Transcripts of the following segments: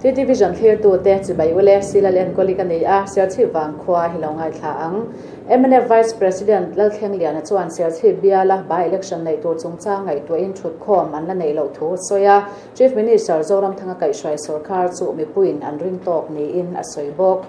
TT Vision thlirtute chibai ule Silal enkawli ka nei a, Serchhip vangkhua hi lo ngaithla ang. Mnf Vice President Lalthlengliana chuan Serchhip biala by-election neih tur chungchang ngaihtuahin thutkhawm an la neih loh thu a sawi a, Chief Minister Zoramthanga kaihhruai sawrkar chu mipuiin an ring tawk niin a sawi bawk.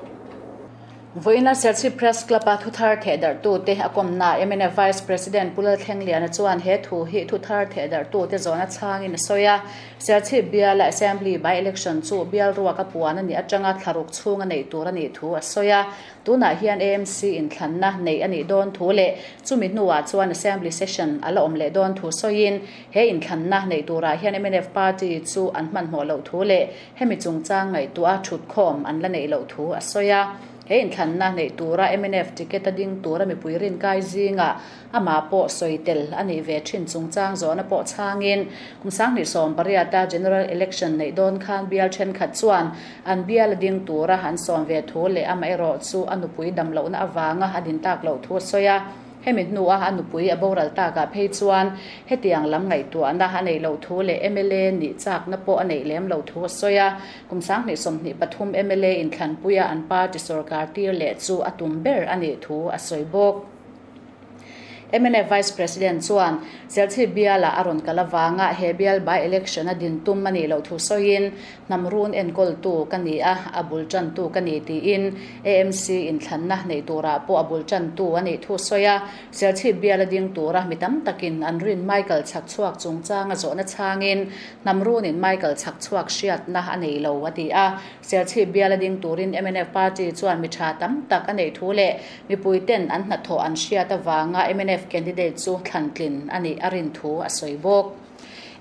Vawiina Serchhip Press Club-a thuthar thehdarhtute a kawmna mnf Vice President Pu Lalthlengliana chuan he thu hi thuthar thehdarhtute zawhna chhangin a sawi a. Serchhip biala Assembly by-election chu bial ruak a puan a nih atanga thlaruk chhung a neih tur a nih thu a sawi a. Tunah hian AMC inthlanna neih a nih dawn thu leh chumi hnuah chuan Assembly session a la awm leh dawn thu sawiin he inthlanna neih turah hian mnf party chu an hmanhmawh loh thu leh Hemi chungchang ngaihtuah thutkhawm an la neih loh thu a sawi a. He inthlanna neih tura mnf ticket a ding tura mipui rinkai zingah amah pawh sawi tel a nih ve thin chungchang zawhna pawh chhangin kum 2018 a General Election neih dawn khan bial thenkhat chuan an bial a ding tura an sawm ve thu leh amaherawh chu a nupui damlohna avanga a din tak loh thu a sawi a. Hemi hnua a nupui a boral takah phei chuan hetiang lam ngaihtuahna a neih loh thu leh mla nih chakna pawh a neih lem loh thu a sawi a. Kum 2023 mla inthlanpuia an party sawrkar tir leh chu a tum ber a nih thu a sawi bawk. Mnf Vice President chuan Serchhip bialah a rawn kal avanga he bial by-election a din tum a nih loh thu sawiin, Hnam run enkawltu ka ni a, a bul tantu ka ni tiin AMC inthlanna neih turah pawh a bul tantu a nih thu sawi a. Serchhip biala ding tura mi tam takin an rin Michael Chhakchhuak chungchanga zawhna chhangin hnam runin Michael Chhakchhuak hriatna a nei lo a ti a. Serchhip biala ding turin mnf party chuan mi tha tam tak a neih thu leh mipuiten an hnathawh an hriat avanga mnf candidate chu thlantlin a nih a rin thu a sawi bawk.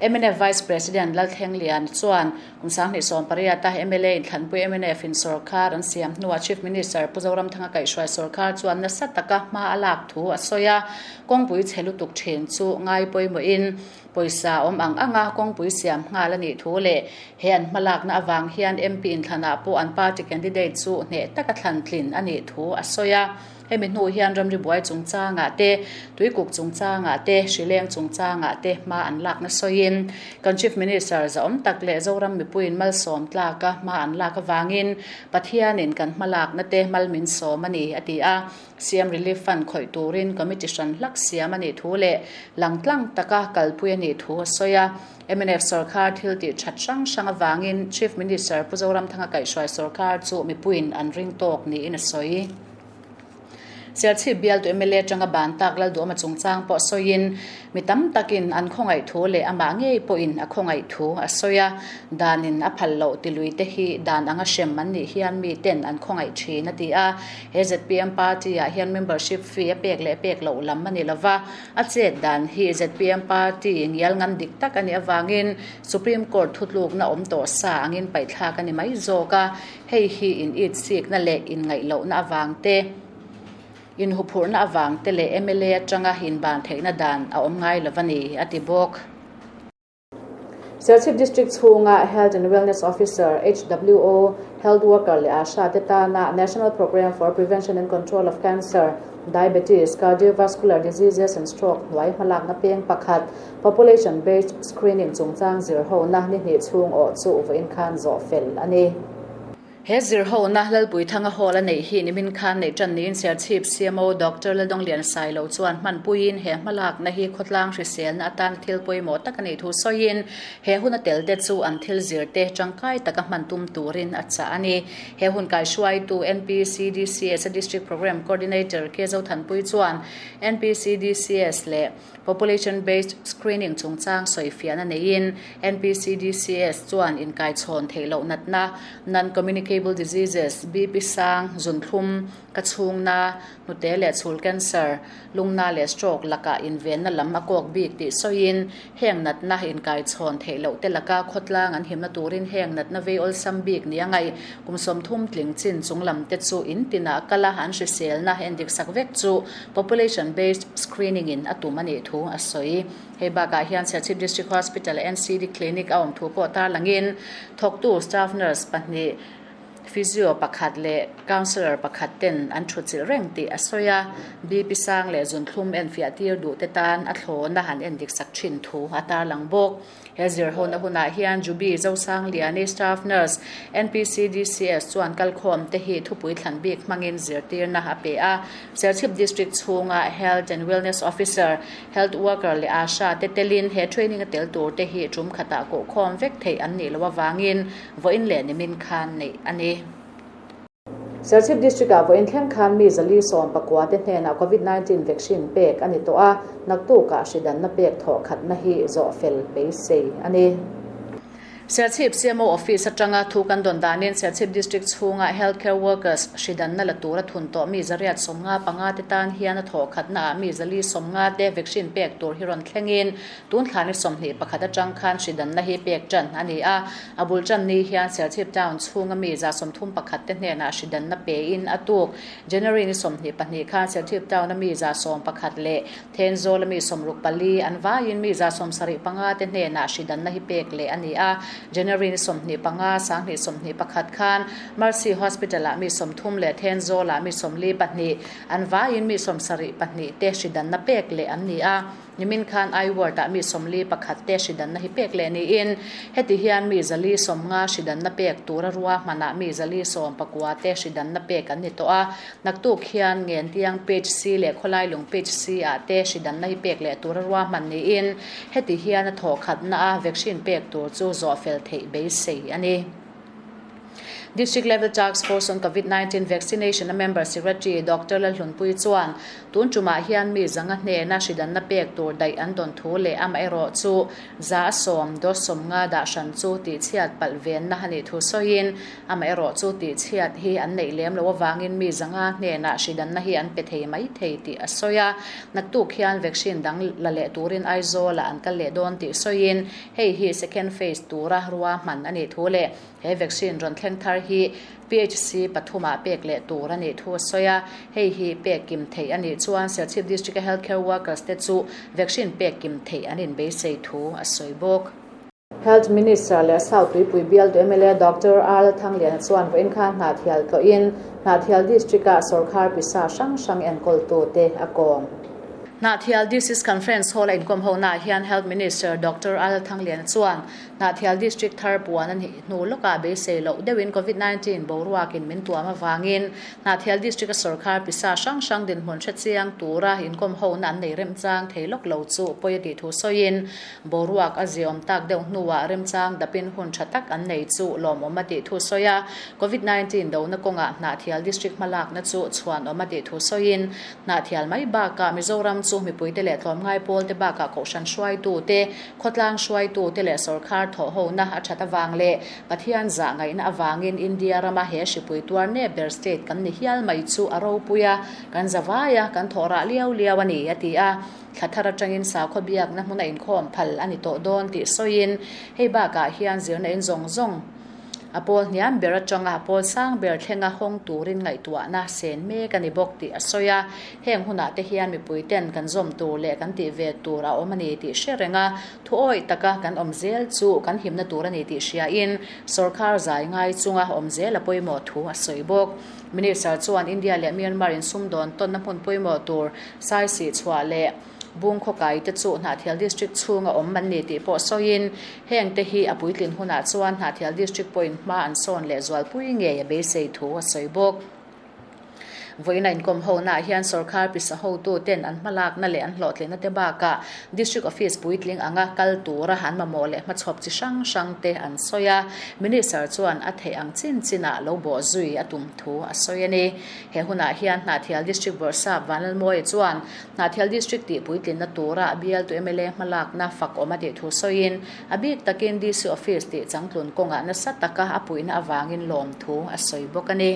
Mnf Vice President Lalthlenglian chuan kum 2018 a mla inthlanpui mnf in sawrkar an siam hnuah Chief Minister Pu Zoramthanga kaihhruai sawrkar chuan nasa taka hma a lak thu a sawi a. Kawngpui chhe lutuk thin chu ngai pawimawhin pawisa awm ang anga kawngpui siam nghal a nih thu leh he an hmalakna avang hian MP inthlanah pawh an party candidate chu hneh taka thlantlin a nih thu a sawi a. Hemi hnu hian ramri buai chungchangah te, tuikuk chungchangah te, hrileng chungchangah te hma an lakna sawiin kan Chief Minister zahawm tak leh Zoram mipuiin malsawm tlaka hma an lak avangin Pathianin kan hmalakna te mal min sawm a ni, a ti a. CM Relief Fund khawih turin committee hran hlak siam a nih thu leh langtlang taka kalpui a nih thu a sawi a. Mnf sawrkar thil tih that hrang hrang avangin Chief Minister Pu Zoramthanga kaihhruai sawrkar chu mipuiin an ring tawk niin a sawi. Serchhip bialtu mla atanga ban tak Lalduhawma chungchang pawh sawiin mi tam takin an khawngaih thu leh amah ngei pawhin a khawngaih thu a sawi a. Danin a phal loh tilui te hi dan anga hrem an nih hian miten an khawngaih thin a ti a. He zpm party ah hian membership fee a pek leh pek loh lam a ni lova, a chet dan hi zpm party ngial ngam dik tak a nih avangin Supreme Court thutlukna awm tawh sa angin paihthlak a ni mai zawk a. Hei hi in itsikna leh inngaihlohna avang te, inhuphurhna avang te leh mla atanga inban theihna dan a awm ngai lo a ni, a ti bawk. Serchhip District chhunga Health and Wellness Officer, HWO, Health Worker leh Asha te tana National Programme for Prevention and Control of Cancer, Diabetes, Cardiovascular Diseases and Stroke hnuai hmalakna peng pakhat, Population Based Screening chungchang zirhona ni hnih chhung awh chu vawiin khan zawh fel a ni. He zirhona Lalpuithanga Hall a neih hi nimin khan neih tan niin Serchhip CMO Doctor Laldawnglian Sailo chuan hmanpuiin he hmalakna hi khawtlang hriselna atan thil pawimawh tak a nih thu sawiin he hun a tel te chu an thil zirte tangkai taka hman tum turin a chah a ni. He hun kaihruaitu NPCDCS a District Programme Coordinator K Zothanpui chuan NPCDCS leh Population Based Screening chungchang sawifiahna neiin NPCDCS chuan inkaichhawn theih loh natna, Non-Communicable Diseases, BP sang, zunthlum, ka chhungna, hnute leh chhul cancer, lungna leh stroke lakah invenna lam a kawk bik tih sawiin heng natna inkaichhawn theih loh te laka khawtlang an himna turin heng natna vei awlsam bik nia ngaih kum 30 tling chin chunglam te chu in tinah kala an hriselna endik sak vek chu Population Based Screening in a tum a nih thu a sawi. Hei bakah hian Serchhip District Hospital NCD Clinic a awm thu pawh tarlangin thawktu staff nurse pahnih. Physio pakhat leh Counsellor pakhat ten an thutchilh reng tih a sawi a, BP sang leh zunthlum enfiah tir duh te tan a thlawna han endik sak thin thu a tarlang bawk. He zirhona hunah hian Jubi Zosangliani Staff Nurse, NPCDCS chuan kalkhawm te hi thupui thlan bik hmangin zirtirna a pe a. Serchhip District chhunga Health and Wellness Officer, Health Worker leh ASHA te telin he training a tel tur te hi tum khatah kohkhawm vek theih an nih loh avangin vawiin leh nimin khan neih a ni. Serchhip District-ah vawiin thleng khan mi 419 te hnenah Covid-19 vaccine pek a ni tawh a, naktukah hridanna pek thawh khatna hi zawh fel beisei a ni. Serchhip CMO Office atanga thu kan dawn danin Serchhip District chhunga Healthcare Workers hridanna la tura thun tawh mi 855 te tan hian a thawh khatnaah mi 450 te vaccine pek tur hi rawn thlengin Tun thla ni 21 atang khan hridanna hi pek tan a ni a, a bul tan ni hian Serchhip Town chhunga mi 31 te hnenah hridanna pein a tuk. January ni 22 khan Serchhip Town-a mi 11 leh Thenzawla mi 64 an vaiin mi 75 te hnenah hridanna hi pek leh a ni a. January ni 25, 2021 khan Mercy Hospital-ah mi 30 leh Thenzawlah mi 42 an vaiin mi 74 te hridanna pek leh an ni a. Nimin khan I ward-ah mi 41 te hridanna hi pek leh niin, heti hian mi 450 hridanna pek tura ruahmanah mi 490 te hridanna pek an ni tawh a. Naktuk hian Ngentiang Page C leh Khawlailung Page C-ah te hridanna hi pek leh tura ruahman niin, heti hian a thawhkhatna a vaccine pek tur chu zawh fel theih beisei a ni. District Level Task Force on Covid-19 Vaccination a Member Secretary Doctor Lalhlunpui chuan tun tumah hian mi zanga hnena hridanna pek tur daih an dawn thu leh amaherawh chu 110 dose 50 dah hran chu tihchhiat palh venna a nih thu sawiin amaherawh chu tihchhiat hi an neih lem loh avangin mi zanga hnenah hridanna hi an pe thei mai thei tih a sawi a. Naktuk hian vaccine dang la leh turin Aizawl-ah an kal leh dawn tih sawiin hei hi second phase tura ruahman a nih thu leh he vaccine rawn thleng thar hi PHC pathumah pek leh tur a nih thu a sawi a, hei hi pek kim theih a nih chuan Serchhip District-a healthcare workers te chu vaccine pek kim theih an inbeisei thu a sawi bawk. Health Minister leh South Tuipui bialtu mla Doctor R Thangliana chuan vawiin khan Hnahthial tlawhin Hnahthial District-ah sawrkhar pisa hrang hrang enkawltute a kawm. Hnahthial District Conference Hall a inkawm honaah hian Health Minister Doctor R Thangliana chuan Hnahthial District thar puan a nih hnu lawkah beisei loh deuhin Covid 19 boruakin min tuam avangin Hnahthial District a sawrkhar pisa hrang hrang dinhmun hre chiang tura inkawm hona an nei remchang thei lawk lo chu pawi a tih thu sawiin boruak a ziawm tak deuh hnuah remchang dapin hun tha tak an nei chu lawmawm a tih thu sawi a. Covid 19 dona kawngah Hnahthial District hmalakna chu chhuanawm a tih thu sawiin Hnahthial mai bakah Mizoram chu mipuite leh tlawmngai pawlte bakah kohhran hruaitute, Khawtlang hruaitute leh sawrkhar thawhhona a that avang leh Pathian zah ngaihna avangin India rama he hripui tuar nep ber state kan ni hial mai chu a ropui a, kan zavai a, kan thawh rah liau liau a ni, a ti a. Thla thar atangin sakhaw biakna hmuna inkhawm phal a ni tawh dawn tih sawiin hei bakah hian zirna in zawng zawng a pawl hniam ber atanga a pawl sang ber thlenga hawng turin ngaihtuahna sen mek a ni bawk tih a sawi a. Heng hunah te hian mipui ten kan zawm tur leh kan tih ve tur a awm a ni tih hre reng a, thu awih taka kan awm zel chu kan himna tur a ni tih hriain sawrkhar zai ngai chunga awm zel a pawimawh thu a sawi bawk. Minister chuan India leh Myanmar insumdawn tawnna hmun pawimawh tur saisih chhuah leh Bung khawkai te chu Hnahthial District chhunga awm an ni tih pawh sawiin, heng te hi a puitlin hunah chuan Hnahthial District pawhin hma an sawn leh zualpui ngei a beisei thu a sawi bawk. Vawiin a inkawm honaah hian sawrkhar pisa hotu ten an hmalakna leh an hlawhtlinna te bakah District Office puitling anga kal tura an mamawh leh hmachhawp chi hrang hrang te an sawi a, Minister chuan a theih ang chin chinah lo bawh zui a tum thu a sawi a ni. He hunah hian Hnahthial District Bawrhsap Vanlalmawia chuan Hnahthial District tih puitlinna tura bialtu mla hmalakna fak awm a tih thu sawiin, a bik takin DC Office tih changtlun kawngah nasa taka a puihna avangin lawm thu a sawi bawk a ni.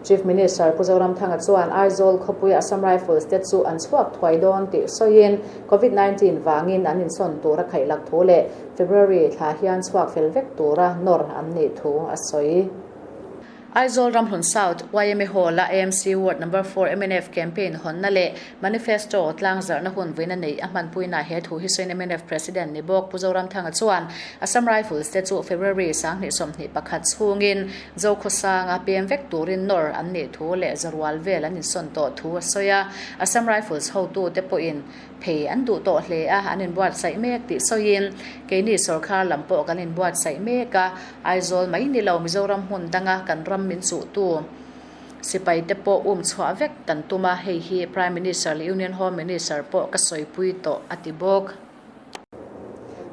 Chief Minister Pu Zoramthanga chuan Aizawl khawpui Assam Rifles te chu an chhuak thuai dawn tih sawiin, Covid 19 vangin an insawn tura khaihlak thu leh February thla hian chhuak fel vek tura nawr an nih thu a sawi. Aizawl Ramhlun South yma Hall-a AMC Ward Number 4 mnf Campaign hawnna leh Manifesto tlangzarhna hun vuina neih a hmanpuinaah he thu hi sawiin mnf President ni bawk Pu Zoramthanga chuan Assam Rifles te chu February 2021 chhungin Zokhawsanga pem vek turin nawr an nih thu leh zarual vel an insawn tawh thu a sawi a. Assam Rifles hotute pawhin phei an duh tawh hle a, an inbuatsaih mek tih sawiin keini sawrkar lam pawh kan inbuatsaih mek a, Aizawl mai ni lo Mizoram hmun danga kan ram min chuhtu sipai te pawh um chhuah vek kan tum a, hei hi Prime Minister leh Union Home Minister pawh ka sawipui tawh a ti bawk.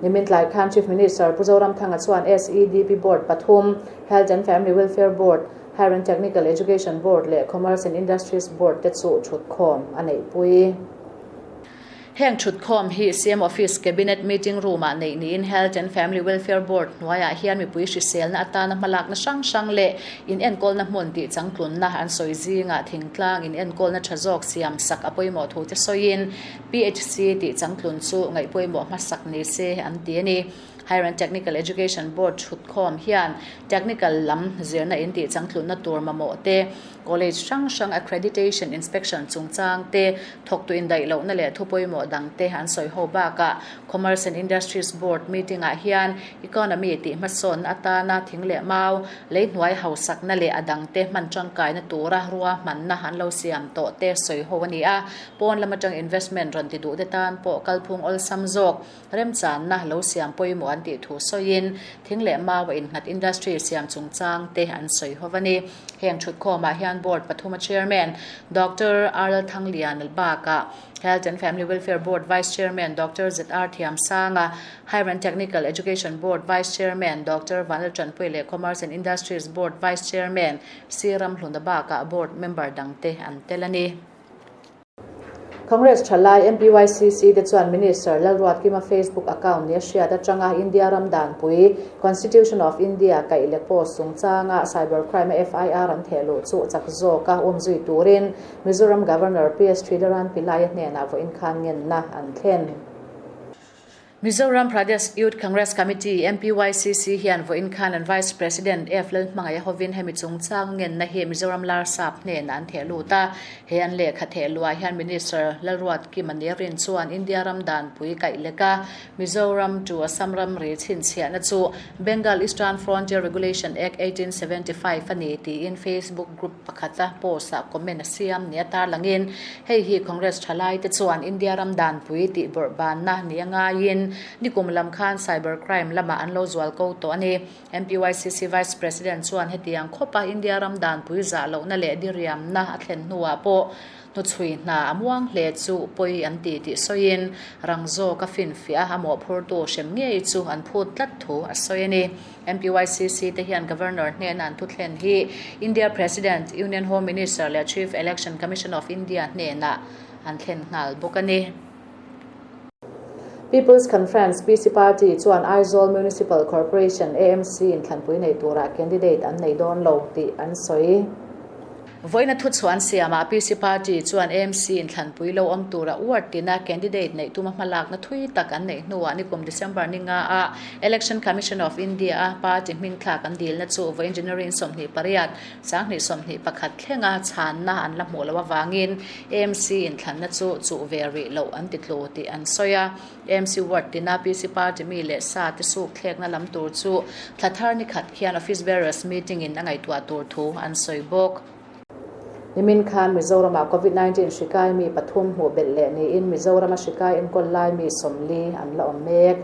Nimin tlai khan Chief Minister Pu Zoramthanga chuan SEDP Board pathum, Health and Family Welfare Board, Higher and Technical Education Board leh Commerce and Industries Board te chu thutkhawm a neihpui. Heng thutkhawm hi CM Office Cabinet Meeting Room-ah neih niin Health and Family Welfare Board hnuaiah hian mipui hriselna atana hmalakna hrang hrang leh inenkawlna hmun tih changtlunna an sawi zingah thingtlang inenkawlna tha zawk siam sak a pawimawh thu te sawiin PHC tih changtlun chu ngaihpawimawh hmasak ni se an ti a ni. Higher and Technical Education Board thutkhawm hian technical lam zirna in tih changtlunna tur mamawh te, College hrang hrang accreditation inspection chungchang te, thawktu indaih lohna leh thu pawimawh dang te an sawi ho bakah Commerce and Industries Board meeting ah hian economy tih hmasawnna atana thing leh mau, lei hnuai hausakna leh a dang te hman tangkaina tura ruahmanna an lo siam tawh te sawi ho a ni a. Pawn lam atang investment rawn ti duh te tan pawh kalphung awlsam zawk remchanna lo siam pawimawh an tih thu sawiin thing leh mau a innghat industry siam chungchang te an sawi ho a ni. Heng thutkhawmah hian Board pathuma Chairman Doctor R Thanglian bakah Health and Family Welfare Board Vice Chairman Doctor ZR Thiamsanga, Higher and Technical Education Board Vice Chairman Doctor Vanlal Tanpui leh Commerce and Industries Board Vice Chairman C Ramhluna bakah Board member dangte an tel a ni. Congress thalai MPYCC te chuan Minister Lalruatkima Facebook account nia hriat atanga India ram danpui Constitution of India kaih leh post chungchanga cybercrime a FIR an thehluh chu chak zawka umzui turin Mizoram Governor PS Sridharan Pillai-a hnenah vawiin khan ngenna an thlen. Mizoram Pradesh Youth Congress Committee, MPYCC, hian vawiin khan an Vice President F. Lalhmangaih hovin hemi chungchang ngenna hi Mizoram Larsap hnenah an theh lut a. He an lehkha theh luah hian Minister Lalruatkima Nerin chuan India ram danpui kaih lek a, Mizoram to Assam ramri chhinchhiahna chu Bengal Eastern Frontier Regulation Act 1875 a ni tiin Facebook group pakhata post-ah comment a siam nia tarlangin hei hi Congress thalaite chuan India ram danpui tih bawrhbanna nia ngaiin nikum lam khan cyber crime lamah an lo zual ko tawh a ni. MPYCC Vice President chuan hetiang khawpa India ram danpui zah lohna leh diriamna a thlen hnuah pawh Hnuchhui hna a muang hle chu pawi an ti tih sawiin rang zawk a finfiah a, a mawhphurtu hrem ngei chu an phut tlat thu a sawi a ni. MPYCC te hian Governor hnena an thuthlen hi India President, Union Home Minister leh Chief Election Commission of India hnenah an thlen nghal bawk a ni. People's Conference, PC Party, chuan Aizawl Municipal Corporation, AMC, in thlanpui nei turah candidate an nei dawn lo tih an sawi. Vawiina thuchhuah an siamah PC Party chuan AMC in thlanpui lo awm tura ward tina candidate neih tuma hmalakna thui tak an neih hnuah nikum December ni nga a Election Commission of India a party hming thlak an dilna chu vawiin January 28, 2021 thlenga chhanna an la hmuh loh avangin AMC inthlanna chu chuh ve rih loh an ti tlu tih an sawi a. AMC ward tina PC party mi leh sa te suk thlekna lam tur chu thla thar ni khat khian office bearers meeting in a ngaihtuah tur thu an sawi bawk. Nimin khan Mizoramah Covid-19 hri kai mi pathum hmuh belh leh niin Mizorama hri kai enkawl lai mi 40 an la awm mek.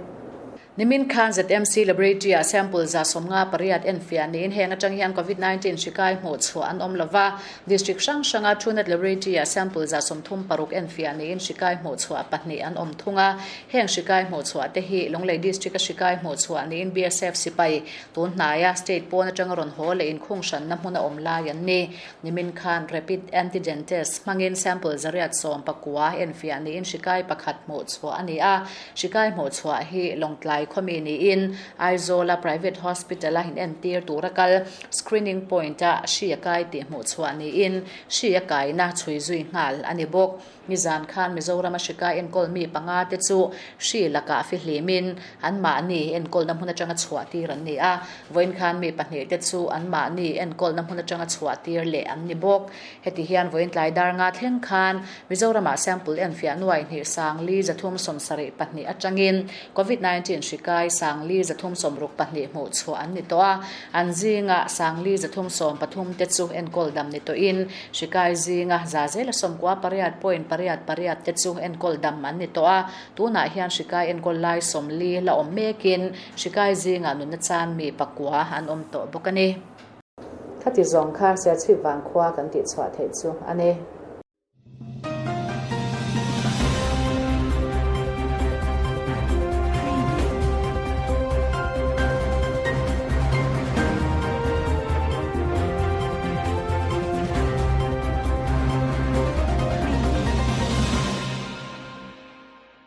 Nimin khan ZMC Laboratory-ah sample 58 enfiah niin heng atang hian Covid-19 hri kai hmuh chhuah an awm lova. District hrang hranga Truenat Laboratory-ah sample 36 enfiah niin hri kai hmuh chhuah pahnih an awm thung a. Heng hri kai hmuh chhuah te hi Lunglei District-a hri kai hmuh chhuah niin BSF sipai tun hnaia state pawn atanga rawn haw leh inkhung hranna hmun a awm lai an ni. Nimin khan Rapid Antigen Test hmangin sample 119 enfiah niin hri kai pakhat hmuh chhuah a ni a. Hri kai hmuh chhuah hi Lawngtlai. Lawngtlai khawmi niin Aizawl-a Private Hospital-a inentir tura kal Screening Point-a hri a kai tih hmuh chhuah niin hri a kaina chhui zui nghal a ni bawk. Nizan khan Mizorama hri kai enkawl mi panga te chu hri lakah fihlimin anmahni enkawlna hmun atanga chhuah tir an ni a, vawiin khan mi pahnihte chu anmahni enkawlna hmun atanga chhuah tir leh an ni bawk. Heti hian vawiin tlai dar nga thleng khan Mizoramah sample enfiah nuai hnih sangli 372 atangin Covid 19 hri kai sangli 364 hmuh chhuah an ni tawh a, an zinga sangli 313 te chu enkawl dam ni tawhin hri kai zinga za zela 98.88 te chu enkawl dam an ni tawh a, tunah hian hri kai enkawl lai 40 la awm mekin hri kai zinga nunna chan mi pakua an awm tawh bawk a ni. Khati zawng kha Serchhip Vangkhua kan tihchhuah theih chu a ni.